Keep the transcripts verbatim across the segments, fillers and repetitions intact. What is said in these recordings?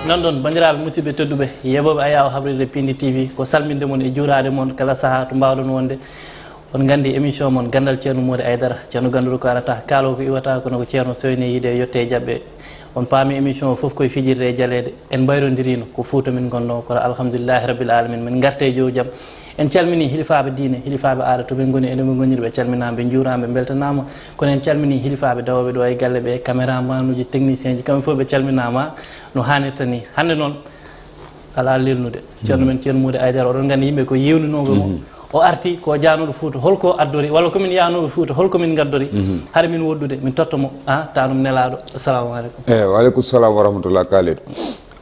Non ɗon, banndiraaɓe musidɓe tedduɓe, yeɓooɓe Ayaawo Habrirde Piindi T V, ko salminde mon e juuraade mon kala sahaa to mbaawɗon wonde. On nganndi émission mon Ganndal Ceerno Moodi Aydara. Ceerno Gannduɗo ko arata, kaaloo ko iwata, kono ko Ceerno soyne yiide yotte e jaɓɓe. On paami émission o fof koye fijirde e jaleeɗe. En mbayrondirino, ko Fuuta min ngonnoo, kono alhamdulillahi rabbil alamin, min ngarte e jow jam. En calmini hilifaaɓe diine, hilifaaɓe aada, to ɓe ngoni, ene ɓe ngoniri, ɓe calminaama, ɓe njuuraama, ɓe mbeltanaama. Kono en calmini hilifaaɓe dawooɓe ɗo e galle ɓe, caméraman uji, technicien ji, kamɓe fof ɓe calminaama no haanirta ni. Hannde noon, alaa lelnude. Ceerno men Ceerno Moodi Aydara, oɗon nganndi yimɓe ko yeewninooɓe mo. O arti ko jaanooɗo Fuuta, holko addori, walla komin yaanooɓe Fuuta, holko min ngaddori? Hara min woɗɗude, min totta mo, a, tanum nelaaɗo. Assalamu aleykum. Eyi, wa aleykum salam wa rahmatullah, Kalidou.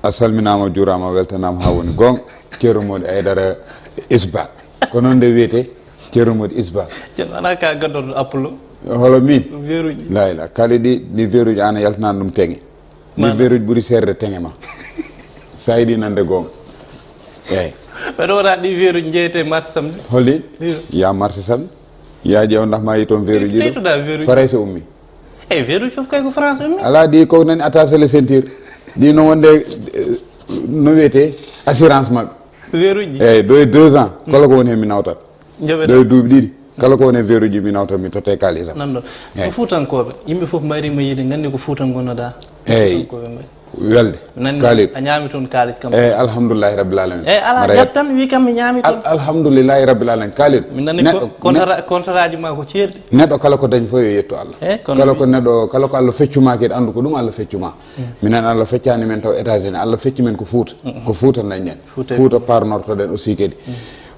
A salminaama, juuraama, weltanaama haa woni goonga. Ceerno Moodi Aydara is back. Ko noon nde wiyetee, Ceerno Moodi is back. Ceerno, ana ka gaddorɗo appulo? Holo min? Weeruuji. La ila, Kalidou, ɗi weeruuji an a yaltanaani ɗum teŋe. Ni Maana? Weeruuji ɓuri seerde teŋe ma. Sa yiɗi nande goonga. Eyi. Ɓeɗo waɗa ɗi weeruuji jeyete marché samedi. Holi? Iyo. Ya marché samedi. Ya ƴeew ndax ma yi toon weeruuji ɗo. Ɓeytuɗa weeruuji. Farayse ummi. Eyi, weeruuji fof kay ko France ummi. Alaa ɗi ko nani attaché le ceinture. Ɗi no wonde, eh, no wiyetee assurance maɓɓe. Weeruuji. Eyi, ɗo e deux ans, kala ko woni heen mi nawtat. Joɓe ɗo e duuɓi ɗiɗi, kala ko woni e weeruuji mi nawta, mi totte kaalis am. Nan ɗo. Eyi. Ko Fuutankooɓe, yimɓe fof mbayri mo yiide, nganndi ko Fuuta ngonnoɗa. Eyi. Fuutankooɓe mbayi. Welde. Nani Kalidou. A ñaami toon kaalis kam. Eyi, alhamdulillahi rabbil alamin. Eyi, ala, mbaɗa jat tan, wi kam mi ñaami toon. Al-, alhamdulillahi rabbil alamin. Kalidou. Mi nani neɗɗo, ko contrat, contrat ji ma ko ceerɗi. Neɗɗo kala ko dañi fof yo yettu Allah. Eyi, kono kala mi ko neɗɗo, kala ko Allah feccuma kadi, anndu ko ɗum Allah feccuma. Mm. Minen Allah feccani men taw États-Unis, Allah fecci men ko Fuuta. Mm. Ko Fuuta dañɗen. Fuuta. Fuuta parnortoɗen aussi kadi. Mm.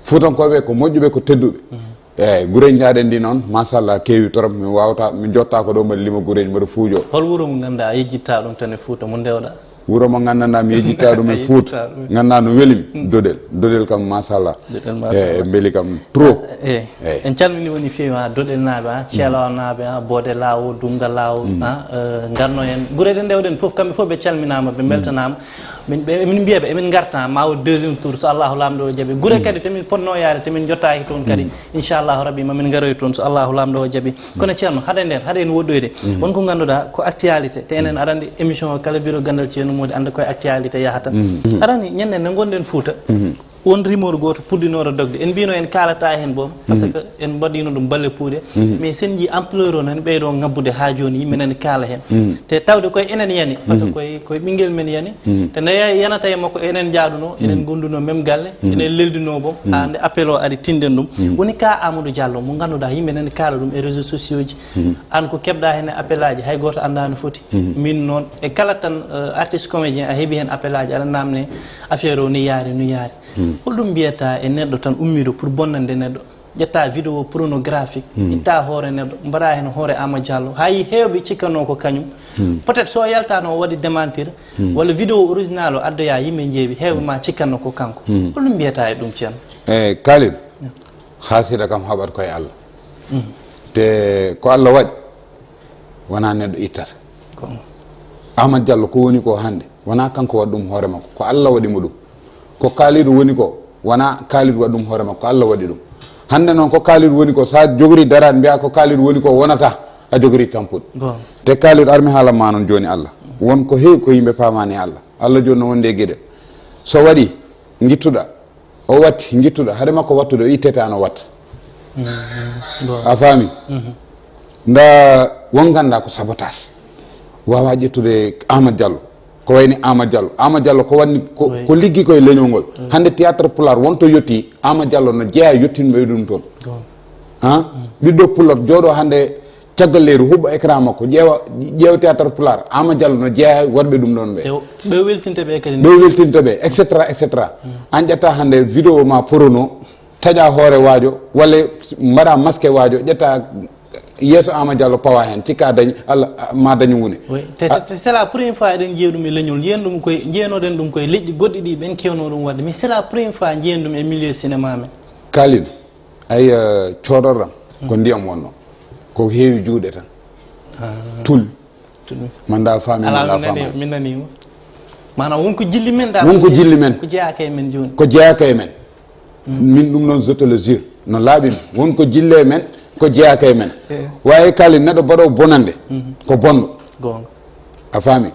Fuutankooɓe ko moƴƴuɓe, ko tedduɓe. Mm. Eyi, gureeji njaɗen ndi noon, machallah, keewi torop. Mi wawata, mi jotta ko ɗo mbaɗi limo gureeji mbaɗa fuujo. Hol wuro mo ngannduɗa a yejjitta ɗum tan e Fuuta mo ndewɗa? Wuro mo nganndanɗa mi yejjitta ɗum e Fuuta, ngannduɗa no weli mi, Doɗel. Doɗel kam, machallah. Doɗel, machallah. Eyi, ɓe mbeli kam trop. Eyi. Eyi. En calmini woni feewi ha Doɗel naaɓe, ha Ceelawa naaɓe, ha Boode Laawo, Dunnga Laawo, ha, eh, ngarno en. Gure ɗe ndewɗen fof, kamɓe fof ɓe calminaama, ɓe mbeltanaama. Min, ɓe, min mbiya ɓe, emin ngarta ma o deuxième tour, so Allahu Laamɗo o jaɓi. Gure kadi, temin potno yaade, temin jottaaki toon kadi. Inchallahu Rabbi, ma min ngaroy toon, so Allahu Laamɗo o jaɓi. Kono Ceerno, haɗa nden, haɗa en woɗɗoyde. Won ko ngannduɗaa ko actualité, te enen aɗa anndi émission o kala biɗo ganndal Ceerno Moodi annda koye actualité yahata. Aɗa anndi, ñande nde ngonɗen Fuuta, won rumeur gooto puɗɗinooɗo dogde. En mbino en kaalata heen boom, parce que en mbaɗino ɗum balle puuɗe. Mais sen njii ampleur o nani ɓeydo ngabbude haa jooni, yimɓe nani kaala heen. Te tawde koye enen yani, parce que koye, koye ɓinngel men yani. Te nde ya-, yanata e makko, enen njaaduno, enen ngonduno même galle, enen leldino boom, haa nde appel o ari, tinɗen ɗum. Woni ka Amadou Diallo, mo ngannduɗaa yimɓe nani kaala ɗum e réseaux sociaux ji. Aan ko keɓɗaa heen e appel aji, hay gooto anndaa no foti. Min noon, e kala tan, eh, artiste comédien, a heɓi heen appel aji, aɗa naamne affaire o ni yaari, no yaari. Holɗum mbiyata e neɗɗo tan ummiiɗo pour bonnande neɗɗo? Ƴetta vidéo pornographique, itta hoore neɗɗo, mbaɗa heen hoore Ama Diallo. Haa yi heewɓe cikkanoo ko kañum. Peut-être so o yaltaano o waɗi démentir, walla vidéo original o addoya yimɓe njeeɓi, heewɓe ma cikkanno ko kanko. Holɗum mbiyata e ɗum, Ceerno? Eyi, Kalidou, haasida kam haɓat koye Allah. Te ko Allah waɗi, wonaa neɗɗo ittata. Amadou Diallo ko woni ko hannde, wonaa kanko waɗi ɗum hoore makko, ko Allah waɗi mo ɗum. Ko Kalidou woni ko, wonaa Kalidou waɗi ɗum hoore makko, ko Allah waɗi ɗum. Hannde noon ko Kalidou woni ko, so a jogori daraade mbiya ko Kalidou woni ko, wonata a jogori tampude. Te Kalidou, armi haalan ma noon jooni Allah. Won ko heewi ko yimɓe paamaani Allah. Allah jooni no wonde e geɗe. So waɗi, ngittuɗa. O watti, ngittuɗo, haade makko wattude, o ittete ano watta. A faami? Nda won ganda ko sabotage. Wawa ƴettude Amadou Diallo. Ko wayni Amadou Diallo. Amadou Diallo ko wanni ko, ko liggi koye leñol ngol. Hande théâtre Pulaar wonto yetti, Amadou Diallo no jeeya yettinɓe ɗum toon. Ha? Ɓiɗɗo Pulaar jooɗo hande caggal leyru huɓɓa écran makko, ƴeewa, ƴeewa théâtre Pulaar, Ama Diallo no jeeya waɗɓe ɗum ɗon ɓe. Ɓe weltinta ɓe kadi. Ɓe weltinta ɓe, et cetera, et cetera. An ƴetta hande vidéo ma porno, taƴa hoore waajo, walla mbaɗa masque waajo, ƴetta yeeso Ama Diallo pawa hen, cikka dañ, Allah, ma dañu wune. Oui. Te, te, te c'est la première fois eɗen jiya ɗum e leñol, jiyen ɗum koye, jiyanoɗen ɗum koye leƴƴi goɗɗi ɗi ɓen kewno ɗum waɗde, mais c'est la première fois jiyen ɗum e milieu cinéma men. Kalin. Ay, eh, coodorɗam ko ndiyam wonno. Ko heewi juuɗe tan. Tul. Manda faami, manda faami. Min nani mo. Maanaam won ko jilli men da. Won ko jilli men. Ko jeyaaka e men jooni. Ko jeyaaka e men. Min ɗum noon, je te le jure. No laaɓi mi. Won ko jille men, ko jeyaaka e men. Waye kali neɗɗo baɗo bonande. Ko bonɗo. Goonga. A faami?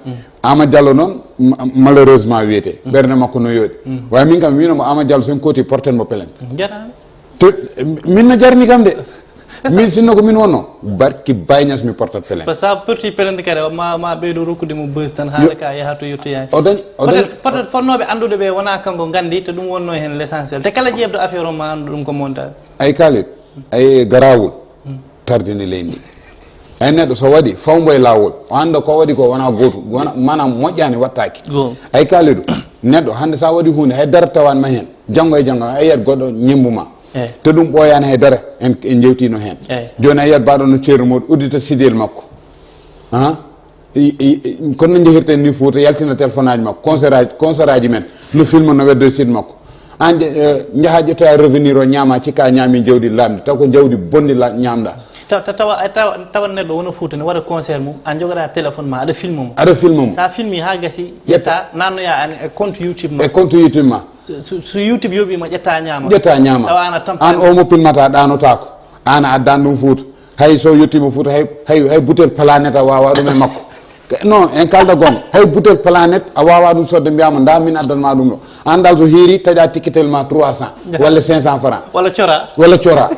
Ama Diallo noon, ma- malheureusement wiyete, ɓernde makko no yooɗi. Waaye min kam wino mo Ama Diallo, sen kooti porten mo plainte. Jaraama. Te min no jarni kam de. Min sinno ko min wonno, barki Baye Niass mi portat plainte. Par ce que sa porti plainte kadi, ma ma ɓeydo rokkude mo buzz tan, haala ka yaha to yettoyaani. O dañi o dañi Peut-être peut-être fotnooɓe anndude ɓe wonaa kanko nganndi to ɗum wonnoo heen l'essentiel. Te kala jeebɗo affaire o ma anndu ɗum ko montage. Ay Khalid, ay garawol tardini leydi ndi. Ay neɗɗo so waɗi fawmbo e laawol, o annda ko waɗi ko wonaa gootum, wona maanaam moƴƴaani waɗtaaki. Go. Ay Khalidou, neɗɗo hannde sa waɗi huunde hay dara tawaani ma heen, janngo e janngo a yiyat goɗɗo ñembu ma. Te ɗum ɓooyaani hay dara, en en njewtiino heen. Jooni a yiyat baaɗo no Ceerno Modi uddita sidel makko. Kono no njehirten ni Fuuta, yaltina téléphone aji makko, concert aji concert aji men, no film no weddo e site makko. An njaha ƴettoya revenir o ñaama, cikka a ñaami jawdi laamdi, taw ko jawdi bonndi ñaamɗa. Tawa tawa tawa tawa neɗɗo wona Fuuta ne waɗa concert mum, a jogoɗa téléphone ma aɗa filme mo. Aɗa filme mo. Sa filmi ha gasi, ƴetta nannoya an e compte YouTube ma. E compte YouTube ma. So YouTube yoɓima ƴetta ñaama. Ƴetta ñaama. Tawa an a tampa. An o mo filmata ɗanotako. An a addan ɗum Fuuta. Hay so yettiima Fuuta, hay hay hay butel Planète a waawaa ɗum e makko. Non, en kaalda goonga, hay butel Planète a waawaa ɗum soodde, mbiyaa mo ndaa min addan maa ɗum ɗo. Aan dal so hiirii, taƴaa tikketel maa trois cents walla cinq cents francs. Walla coraa. Walla coraa.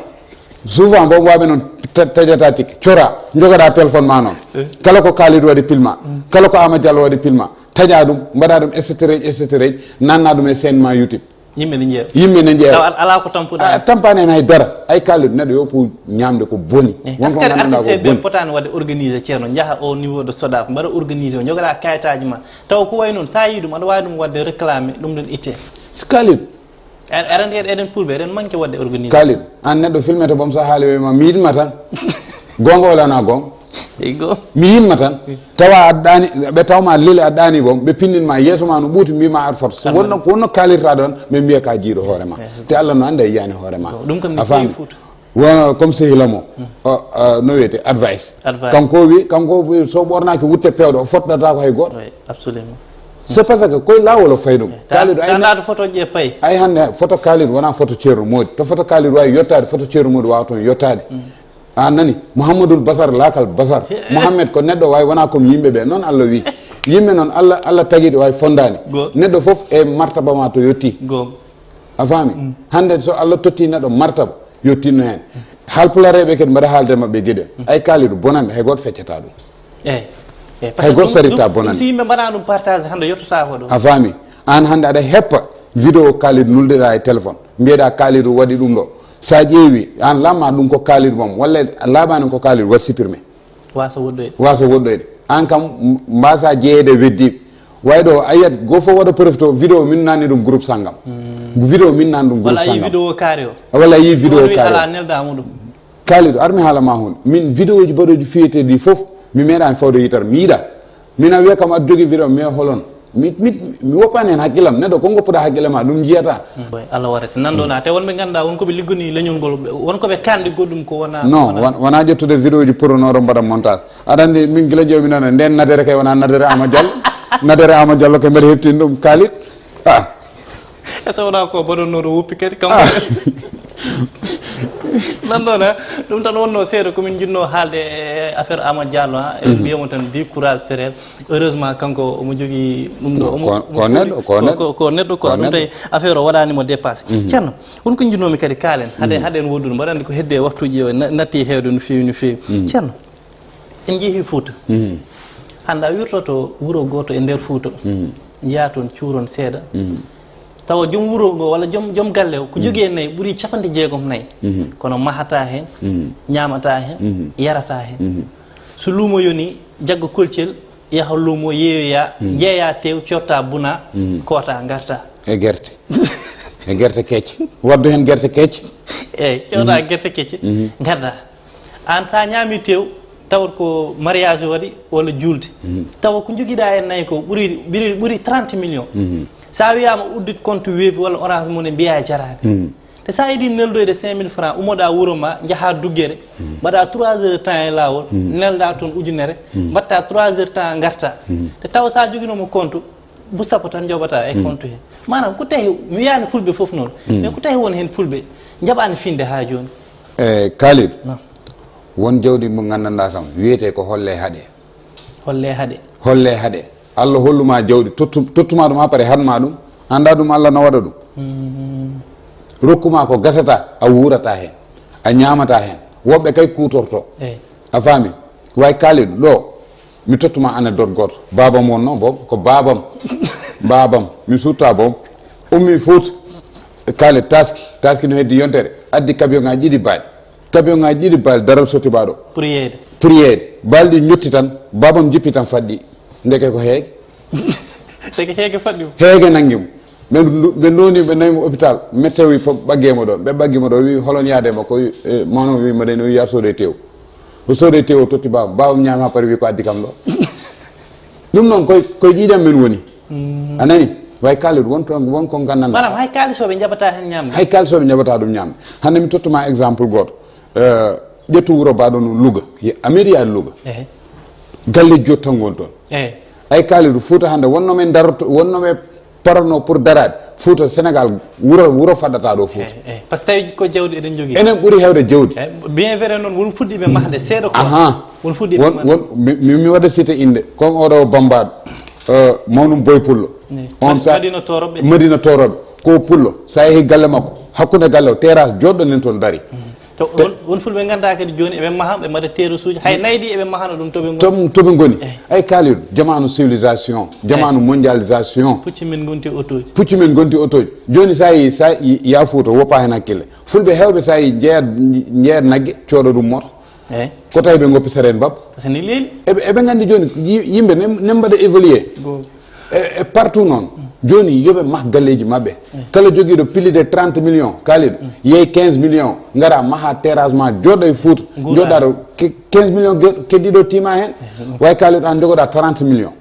Souvent boobu waaɓe noon taƴataa tikke, coraa, njogoɗaa téléphone maa noon. Kala ko Khalidou waɗi filmaa, kala ko Ama Diallo waɗi filmaa, taƴaa ɗum, mbaɗaa ɗum et cetera et cetera, naatnaa ɗum e chaîne maa YouTube. Yimɓe ne njeewa. Yimɓe ne njeewa. Tawa alaa ko tampuɗaa. A tampaani heen hay dara. Ay Khalidou, neɗɗo yo ɓooy ñaamde ko boni. Won ko ngannduɗaa ko boni. Potaani waɗde organisé ceerno, njaha au niveau de SODAV, mbaɗa organisé o, njogoɗaa kayitaaji ma. Tawa ko wayi noon, so a yii ɗum, aɗa waawi ɗum waɗde réclamé, ɗum ɗon ittee. Khalidou. Aɗa anndi eɗen Fulɓe, eɗen manque waɗde organisé. Khalidou, aan neɗɗo filmete boom, so a haali wiyma mi yiɗma tan. Goonga walla wonaa goonga? Eyyi go. Mi yinma tan, tawa aɗa ɗaani, ɓe tawma leli aɗa ɗaani boom, ɓe pinninma yeeso ma no ɓuuti, mbima aɗa fota. So wonno ko wonno kaalirta ɗon, ɓe mbiya ka jiiɗo hoore ma. Te Allah no anndi a yiyaani hoore ma. Ɗum kam a faami? Wona comme sehila mo, no wiyete advice. Kanko wi, kanko wi so ɓornaaki wutte pewɗo, o fottatako hay gooto. Absolument. C'est parce que koye laawol o fayi ɗum. Kaaliɗo ay. Taɗa to photo je pay. Ay hannde photo Kaaliɗo wona photo Ceerno Moodi. To photo Kaaliɗo wawi yottaade, photo Ceerno Moodi wawa toon yottaade. A nani? Mouhamadoul Basar, lakal Basar. Mohamed ko neɗɗo wawi wona comme yimɓe ɓe. Noon Allah wi. Yimɓe noon Allah, Allah tagi ɗo wawi fondani. Neɗɗo fof e martaba ma to yotti. A faami? Hannde so Allah totti neɗɗo martaba, yo tinno heen. Haalpulareeɓe kadi mbaɗa haalde maɓɓe geɗel. Ay Kaalidu bonande, hay gooto feccata ɗum. Eyi. Hay gooto sarita bonande. Si yimɓe mbaɗa ɗum partage hannde yottotaako ɗum. A faami? Aan hannde aɗa heppa vidéo Kaalidu nuldeɗa e téléphone. Mbiyeɗa Kaalidu waɗi ɗum ɗo. So a ƴeewi, aan laamma ɗum ko Kaalidu mom, walla laaɓaani ko Kaalidu, waɗ supprimer. Waasa woɗɗoyde. Waasa woɗɗoyde. Aan kam mbasa jeyeede weddiiɓe. Way ɗo a yiyat go fof waɗa profito vidéo min nanni ɗum groupe sanngam. Vidéo min nanni ɗum groupe sanngam. Walla a yii vidéo kaari o. Walla a yii vidéo kaari o. Ala nelda mo ɗum. Kaalidu, ar mi haala ma hun. Min vidéo ji baɗoji fiyete ɗi fof mi meeɗani fawde yitere mi yiɗa. Min a wiya kam aɗa jogi vidéo mi holon. Mi mi mi woppani hen hakkillam, neɗɗo ko goppuɗa hakkille ma ɗum jiyata. Boy Allah warete nanɗo na te wonɓe ganduɗa won koɓe liggoni leñol ngol, won koɓe kanɗi goɗɗum ko wona. Non, wona ƴettude vidéo ji porno ɗo mbaɗa montage. Aɗa anndi min gila jewmi noon nden nadere kay wona nadere Ama Diallo. Nadere Ama Diallo kay mbeɗa heɓtini ɗum Kaalit. Ah. E so wona ko mbaɗonno ɗo woppi kadi kam. Nan ɗon ha ɗum tan wonno seeɗa komin jiɗno haalde e affaire Ama Diallo ha e mbiyamo tan bi courage frère. Heureusement kanko omo jogii ɗum ɗo. Ko neɗɗo ko neɗɗo ko ɗum tawi affaire o waɗanimo dépassé. Ceerno, won ko jiɗnomi kadi kaalen haɗen haɗen woɗɗude mbaɗa anndi ko hedde waktuji o natti hewde no feewi no feewi. Ceerno, en jeehi Fuuta. Hannde a wirtoto wuro gooto e nder Fuuta, njiya toon cuuron seeɗa. Tawa joom wuro ngo walla joom joom galle o ko jogii e nayi ɓuri capanɗe jeegom nayi. Kono mahata heen, ñaamata heen, yarata heen. So luumo yoni, jagga kolcel, yaha luumo, yeeyoya, jeeya tew, cotta buna, koota, ngarta. E gerte. E gerte kecce. Waddu heen gerte kecce. Eyi, cotta gerte kecce, ngarda. Aan so a ñaami tew, tawat ko mariage waɗi walla juulde. Tawa ko njogiɗa en nayi ko ɓuri ɓuri ɓuri trente millions. So a wiyama uddit compte Wave walla Orange Money mbiya jaraani. Te so a yiɗi neldoyde cinq mille francs, ummoɗa wuro ma, njaha Duggere, mbaɗa trois heures de temps e laawol, nelda toon ujunere, mbatta trois heures temps ngarta. Te tawa so a joginoma compte, bu sappo tan njoɓata e compte he. Maanaam ko tawi mi wiyani fulɓe fof noon, mais ko tawi won heen fulɓe njaɓani finde ha jooni. E Khalid, won jawdi mo gandanɗa kam wiyete ko holle haaɗe. Holle haaɗe. Holle haaɗe. Allah holluma jawdi, tottu-, tottuma ɗum haa pare, hanma ɗum, annda ɗum Allah no waɗa ɗum. Rokkuma ko gasata, a wuurata heen, a ñaamata heen. Woɓɓe kay kuutorto. Eey. A faami? Way Kalidou, ɗo, mi tottuma anecdote gooto. Baabam wonno boobo, ko baabam. Baabam, mi sutta boom. Ummi Fuuta. Kalidou taski, taski no heddi yontere. Addi camion ŋaaji ɗiɗi baali. Camion ŋaaji ɗiɗi baali, daral sotti baaɗo. Pour yeeyde. Pour yeeyde. Baali ɗi ñotti tan, baabam jippi tan faɗɗi. Ndeke ko heege. Ndeke heege faɗɗi mo. Heege nanngi mo. Ɓe ndu-, ɓe ndoni, ɓe nawi mo hôpital. Médecin wi fof ɓaggee mo ɗo. Ɓe ɓaggi mo ɗo, wi holon yaade mo? Ko wi, eh, mawno wi mbaɗen, wi yar soodee tew. O soodee tew, o totti baabam. Baabam ñaami haa pari, wi ko addi kam ɗo. Ɗum noon koye, koye ƴiiƴam men woni. Mm. A nani? Way Kalidou, won toon, won ko nganndanɗaa. Maanaam hay kaalisooɓe njaɓataa heen ñaamde? Hay kaalisooɓe njaɓataa ɗum ñaamde. Hannde mi tottuma exemple gooto. Eh, ƴettu wuro mbaɗo no Louga. Ye-, a meeɗi yaade Louga? Ehe. Galleeji joyi tan ngoni toon. Ehe. Ay Kalidou, Fuuta hannde wonno men darto, wonno men parano pour daraade. Fuuta Sénégal, wuro, wuro faddata ɗo Fuuta. Ehe, ehe. Par ce que tawi ko jawdi eɗen jogii. Enen ɓuri heewde jawdi. Ehe, bien vrai noon, won fuɗɗiiɓe mahde seeɗa ko. Aha. Won fuɗɗiiɓe Won, mahde. won, mi, mi, mi waɗa cité innde. Kon oɗo Bambaɗo, eh, mawnum Boy Pullo. Ehe. On Madi-, sa-, Madina Toroɓe. Madina Toroɓe. Ko Pullo. Sa yehi galle makko, hakkunde galle o, terrasse joɗɗo nen toon dari. Mhm. To, Te- won, won fulɓe nganndaa kadi jooni eɓe maha, ɓe mbaɗa terrasse uji. Hay nayi ɗi eɓe mahano ɗum to ɓe ngoni. To, to ɓe ngoni. Eh. Ay Kalidou, jamaanu civilisation, jamaanu Eh. mondialisation. Pucci men ngonti otoji. Pucci men ngonti otoji. Jooni sa yi, sa yi, ya Fuuta, woppa heen hakkille. Fulɓe heewɓe sa yi, njeeyat, njeeyat nagge, cooda ɗum moto. Eh. Ko tawi ɓe ngoppi seren bab. Parce que ni leeli. Eɓe, eɓe nganndi jooni, yi-, yimɓe ne, ne mbaɗa évoluer. Goonga. E, e partout noon. Jooni, yo ɓe mah galleeji maɓɓe. Eh. Kala jogiiɗo plus de trente millions, Kalidou, yeey quinze millions, ngara maha terrasse ma, jooɗo e Fuuta, Nguura. jooɗaɗo ke-, quinze millions ge-, keddiiɗo tiima heen. Eh, eh. Way Kalidou, aan jogoɗa trente millions.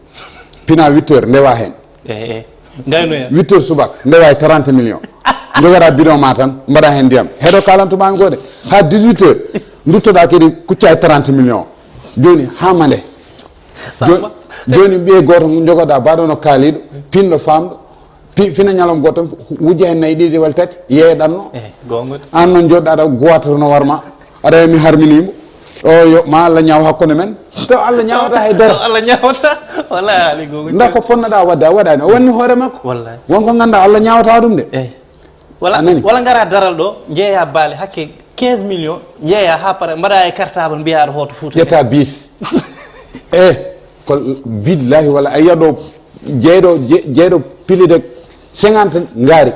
Pina huit heures, ndewa heen. Eh, eh. Ngaynoya. Huit heures subaka, ndewa e trente millions. Jogoɗa bidon ma tan, mbaɗa heen ndiyam. Heɗo kalantu ma gode. Ha dix-huit heures, duttoɗa kadi kucca e trente millions. Jooni, ha mande. Jo-, Samba. jooni ɓiye gooto jogoɗa, mbaɗono Kalidou, pinɗo famɗo, pi-, fina ñalawma gooto tan, wujja heen nayi ɗiɗi walla tati, yeeya ɗanno. Eh, goonga. Aan noon joɗɗa ɗo, gowato no warma. Aɗa mi harminimo. O yo, ma Allah ñaaw hakkunde men. To Allah ñaawata hay dara. To Allah ñaawata. Wallaahi, Ali goonga. Nda ko ponnoɗa wadde, a waɗani. O wanni hoore makko. Wallaahi. Won ko ngannduɗaa Allah ñaawata ɗum de. Eh. Wala, A nani? wala ngara daral ɗo, njeeya baali hakke quinze millions, njeeya haa para, mbaɗa e cartable, mbiya aɗa hoto Fuuta. Ƴetta bis. Eh, ko billahi wala a yiya ɗo jeyɗo, je-, jeyɗo pili de cinquante ngaari.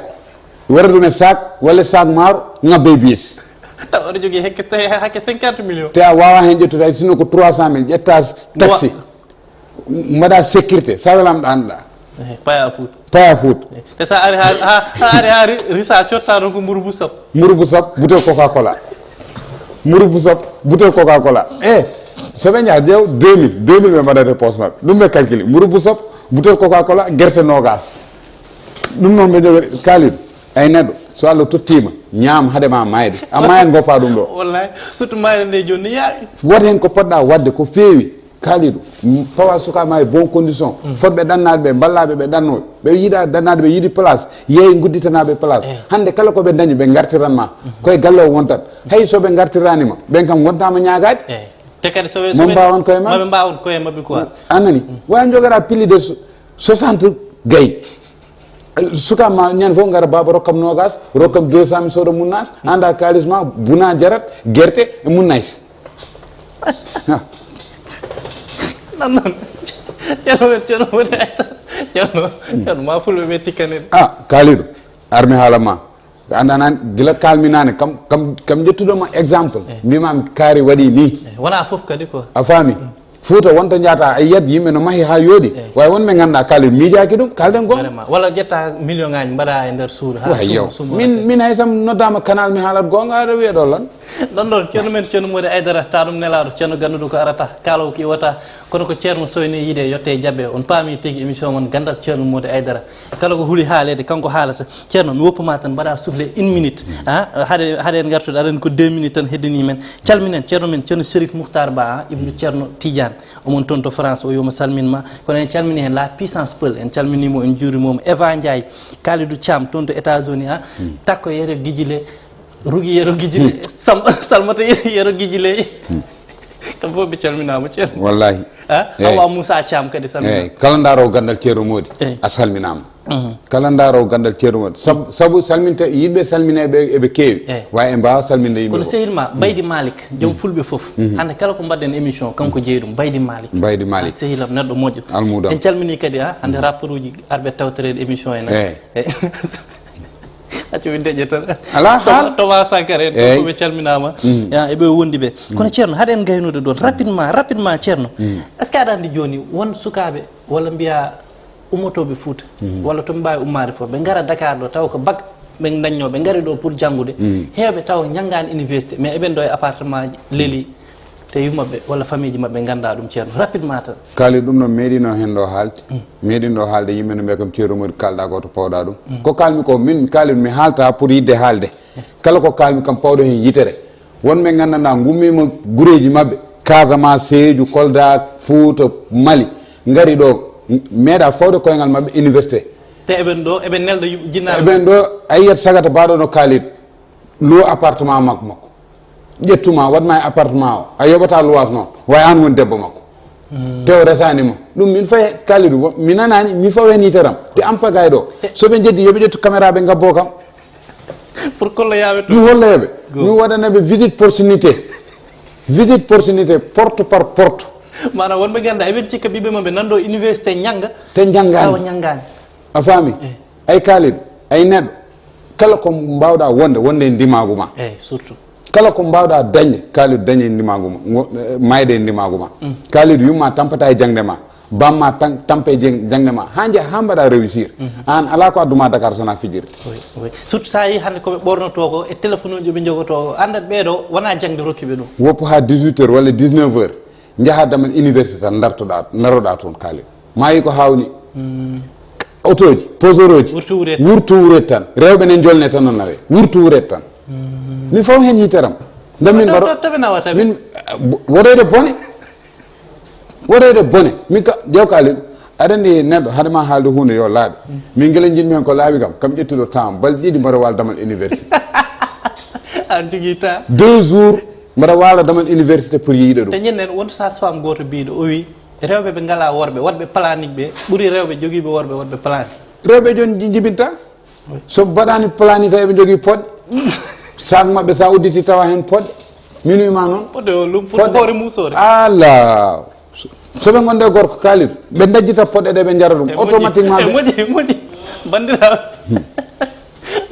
Wara ɗum e sac, walla sac maaro, ngabbe bis. Taw aɗa jogii hakke, hakke cinquante millions. Te a wawa heen ƴettude hay sinno ko trois cent mille, ƴetta taxi. Mbaɗa sécurité, sa welam ɗo annduɗa. Eh, paya Fuuta. Paya Fuuta. Eh, te sa ari ha, ha, ha ari ha ri-, risa cotta ɗon ko mburu bu sap. Mburu bu sap, bouteille Coca-Cola. Mburu bu sap, bouteille Coca-Cola. Eh, so ɓe njaha jeew deux mille, deux mille ɓe mbaɗata e poche maɓɓe. Ɗum ɓe calcule. Mburu bu sap, bouteille Coca-Cola, gerte nogas. Ɗum noon ɓe jogori Kalidou. Ay neɗɗo, so Allah tottiima, ñaam hade ma mayde. A mayan goppa ɗum ɗo. Wallahi, surtout mayde nde jooni ne yaawi. Wat heen ko poɗɗa wadde ko feewi. Kalidou, m-, pawa suka ma e bon condition. Mm. Fotɓe ɗannaade ɓe, mballaɓe ɓe ɗanno. Ɓe yiɗa ɗannaade ɓe yiɗi place. Yeey gudditanaɓe place. Eh. Hannde kala ko ɓe dañi ɓe ngartiran ma. Mm. Koye galle o wontat. Hay so ɓe ngartirani ma, ɓen kam wontama ñaagaade. Eh. Te kadi so ɓe, so Mo ɓe, mbawan koye maɓɓe. Maɓe mbawan koye maɓɓe quoi. A nani? Mm. Wawi jogora pili de so-, soixante gay. Suka ma ñande fof ngara, baba rokkam nogas, rokkam deux cent mille sodo munnas, anda kalis ma, buna jarat, gerte, e munnaysa. Ha. Non, non. Ceerno men, ceerno woni ay tan. Ceerno, ceerno ma fulɓe ɓe tikkani. Ah, Kalidou, armi haala ma. A anda nan, gila kalmi nane, kam, kam, kam ƴettuɗo ma exemple. Eh. Mbima mi kaari waɗi ni. Eh, wona fof kadi ko. A faami? Mm. Fuuta wonta njaata, a yiyat yimɓe no mahi ha yooɗi. Eh. Way wonɓe ngannduɗaa Kalidou miijaaki ɗum, kalden goonga. Vraiment. Walla ƴetta million ŋaaji mbaɗa e nder suudu, ha Way suudu, yow. Suudu Min, min hay sam noddaama canal mi haalat goonga, aɗa wiya ɗo lan. Ɗon ɗon, ceerno men, ceerno Mody Aydara, ta ɗum nelaaɗo, ceerno ganduɗo ko arata, kaalaw ko iwata, kono ko ceerno soyne yiide, yotte e jaɓɓe. On paami tigi émission mon Ganndal ceerno Mody Aydara. Kala ko huli haaleede, kanko haalata. Ceerno, mi woppuma tan, mbaɗa soufflé une minute. Ah, haade, haade en ngartude, aɗa anndi ko deux minutes tan heddanii men. Calminen ceerno men, ceerno Chérif Mouhtar Ba, ah, ibnu ceerno Tidiane. Omon toon to France, o wiima salmin ma. Kono en calmini heen la puissance Peul, en calminii mo, en njuuriima mo. Eva Ndiaye, Kalidou Thiam, toon to États-Unis, ah. Hmm. Takko Yero Guidjilé, Rugi Yero Guidjilé, Hmm. Sam-, Salmata Yero Guidjilé. Hmm. Fof ɓe calminaama, Ceerno. Wallahi. Ah, eyi. Hawa Moussa Thiam kadi salmina. Eyi, kala ndaaroowo ganndal Ceerno Mody, eyi, a salminaama. Mhm. Kala ndaaroowo ganndal Ceerno Mody. Sabu, sabu salminte, yimɓe salmine ɓe, eɓe keewi. Eyi. Wa e mbaawa salminde yimɓe. Kono fof. Sehil ma, Baydi Malik, joom, mhm, fulɓe fof. Mhm. Hannde kala ko mbaɗɗen émission, kanko, mhm, jeyi ɗum, Baydi Malik. Baydi Malik. Ah, sehil am, neɗɗo moƴƴo. Almuudo am. En calminii kadi, ah, hannde, mhm, rapport uji arɓe tawtoreede émission en. Eyi. Eyi. Accu min deƴƴe tan. Alaa haal. Thomas Sankara en, eyi, fof ɓe calminaama. Mm. Ya, e ɓe wondi ɓe. Mm. Kono Ceerno, haɗen gaynude ɗoon, rapidement, rapidement, Ceerno. Mm. Est-ce que aɗa anndi jooni, won sukaaɓe, walla mbiya ummotooɓe Fuuta, mm, walla to ɓe mbaawi ummaade fof, ɓe ngara Dakar ɗo, taw ko bac ɓe ndañnoo, ɓe ngari ɗo pour janngude. Mm. Heewɓe taw njanngaani université, mais eɓen ɗo e appartement ji, leeli. Te yumma ɓe walla famille ji maɓɓe ngannda ɗum, Ceerno, rapidement tan. Kaali ɗum ɗo meeɗino heen ɗo haalde. Mm. Meeɗino haalde, yimɓe no mbiya kam, Ceerno Mody, kaalɗa ko to pawɗa ɗum. Mm. Ko kaalmi ko, min mi kaali mi haalta pour yidde haalde. Mm. Kala ko kaalmi kam pawɗo heen yitere. Won ɓe nganndanɗaa ngummiima gureeji maɓɓe, Casamance, Sédhiou, Kolda, Fuuta, Mali, ngari ɗo, meeɗa fawde koyngal maɓɓe université. Te eɓen ɗo, eɓen nelda yim-, jinnaaɓe. Eɓen ɗo, a yiyat sagata baaɗo no Kaali. Luwo appartement makko, makko. Ƴettuma, waɗma e appartement o. A yoɓata luwaas noon. Way aan woni debbo makko. Mm. Te o resaani ma. Ɗum min fawi Kalidou, wo-, mi nanaani, mi fawi heen yitere am. Te am pagay ɗo. So ɓe njeddi, yo ɓe ƴettu caméra ɓe ngabbo kam. Pour kolloyaaɓe to. Mi holloyaɓe. Go. Mi waɗanaɓe visite proximité. Visite proximité, porte par porte. Maanaam wonɓe ngannda, eɓen cikka ɓiɓɓe maɓɓe nan ɗo université njannga. Te njanngaani. Tawa njanngaani. A faami? Eh. Ay Kalidou, ay neɗɗo, kala ko mbaawɗaa wonde, wonde e ndimaagu ma. Eey, surtout. Kala ko mbaawɗaa dañde, Kalidou, dañe e ndimaagu ma, ngo-, eh, mayde e ndimaagu ma. Mm. Kalidou, yumma tampata e jaŋde ma, bamma tan-, tampa e jaŋ-, jaŋde ma, haa njaha, haa mbaɗa réussir. Mhm. Aan alaa ko adduma Dakar so wonaa fijirde. Oui, oui. Surtout so a yii hannde ko ɓe ɓornotoo ko, e téléphone uji ɓe njogotoo ko, anndat ɓee ɗoo, wonaa jaŋde rokki ɓe ɗum. Woppu haa dix-huit heures walla dix-neuf heures, njaha damal université tan, ndartoɗaa, ndaroɗaa toon, Kalidou. Maayi ko haawni. Mm. Otooji, posoroji. Wurtu wuret. Wurtu wuret tan. Rewɓe ne njolne tan no nawe. Wurtu wuret tan. Mm. Min faw heen yitere am. Ndammin mbaɗo. Tabe nawa tabe. Min, eh, bo-, woɗoyde bone. Woɗoyde bone. Min ka, jew Kalidou. Aɗa anndi neɗɗo, hade ma haalde huunde yo laaɓe. Mm. Min gila njiɗmi heen ko laaɓi kam. Kam ƴettuɗo temps, balɗe ɗiɗi mbaɗo waal damal université. Aan jogii temps. Deux jours, mbaɗa waala damal université pour yiide ɗum. Te ñanden won sage-femme gooto biiɗo, o wi, rewɓe ɓe ngalaa worɓe, waɗɓe planning ɓe, ɓuri rewɓe jogiiɓe worɓe waɗɓe planning. Rewɓe jooni ji-, jibinta. Oui. So mbaɗaani planning tan eɓe njogii poɗɗe. Sac maɓɓe, so a udditi tawa heen poɗɗe. Min wima noon. Poɗɗe o lum, poɗɗe hoore muusoore. Alaa. So, so ɓe ngonde gorko Kalidou, ɓe ndajjita poɗɗe ɗe ɓe njara ɗum. E moƴƴi, automatiquement e ɓe moƴƴi, e moƴƴi. Banndiraaɓe.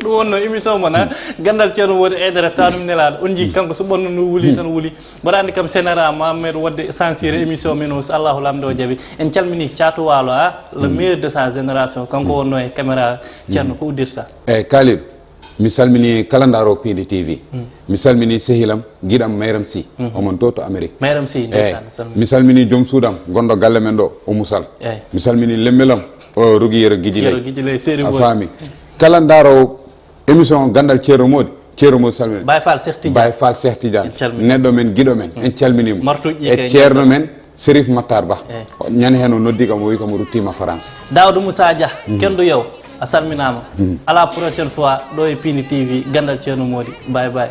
Ɗum wonno émission mon, ha? Ganndal Ceerno Mody Aidara, taanum nelaaɗo. On njii kanko so ɓanndu ndu wuli tan wuli. Mbaɗa anndi kam Sénéra Mohamed waɗde censuré émission men o, so Allahu Laamɗo o jaɓi. En calmini Caatu Waalo, ha? Le meilleur de sa génération. Kanko wonno e caméra. Ceerno, ko uddirta? Eeyi, Kalidou, mi salmini kala ndaaroowo Piindi T V. Mi salmini sehilam, giɗam Mayram Sy. Omon to, to Amérique. Mayram Sy, eeyi, ndeysaan, salmini. Mi salmini joom suudam, gonɗo galle men ɗo, Oumou Sall. Eeyi. Mi salmini lembelam, o Rogi Yero Gijiley. Yero Gijiley, Seeri Mboy. A faami. Kala ndaaroowo émission Ganndal Ceerno Mody, Ceerno Mody salmini. Baye Fall Cheikh Tidiane. Baye Fall Cheikh Tidiane. En calmini. Neɗɗo men, giɗo men, en calmini mo. Martuuji e kay ceerno men, Serif Matar Ba. Eeyi. Ñande heen o noddi kam, o wi kam o ruttiima France. Daouda Moussa Dia, Kendu Yaw, a salminaama. À la prochaine fois, ɗo e Piindi T V, Ganndal Ceerno Mody. Bye bye.